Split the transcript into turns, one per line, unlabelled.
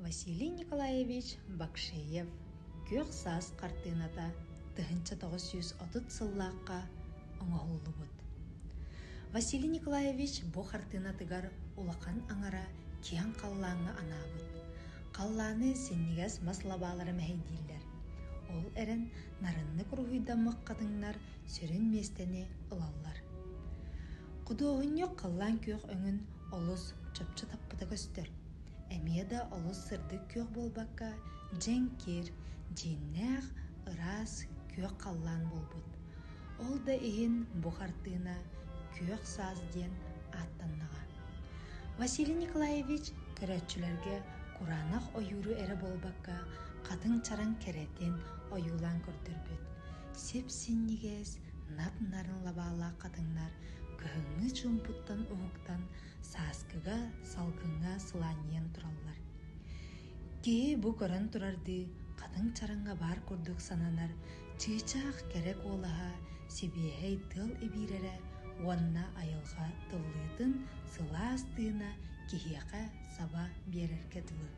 Василий Николаевич Бакшеев «Күөх саас» хартыыната 1930 сыллаахха оҥоһуллубут. Василий Николаевич бу хартыынатыгар улахан аҥара киэҥ халлааҥҥа анаабыт. Халлааны синньигэс мас лабаалара мэһэйдииллэр. Ол эрэн нарыннык уруһуйдаммыт хатыҥнар сүрүн миэстэни ылаллар. Худуоһунньук халлаан күөх өҥүн олус чопчу таппыта көстөр. Эмиэ да олус сырдык күөх буолбакка, дьэҥкир, дьиҥнээх, ыраас күөх халлаан буолбут. Ол да иһин бу хартыына «Күөх саас» диэн ааттаннаҕа. Василий Николаевич көрөөччүлэргэ кураанах ойууру эрэ буолбакка, хатыҥ чараҥ кэрэтин ойуулаан көрдөрбүт. Сип-синньигэс, нап-нарын лабаалаах хатыҥнар кыһыҥҥы чуумпуттан уһуктан сааскыга, салгыҥҥа сылаанньыйан тураллар. Киһи бу көрөн турардыы хатыҥ чараҥҥа баар курдук сананар чыычаах кэрэ куолаһа, сибиэһэй тыал ибиирэрэ уонна айылҕа тыллыытын сылаас тыына киһиэхэ саба биэрэргэ дылы.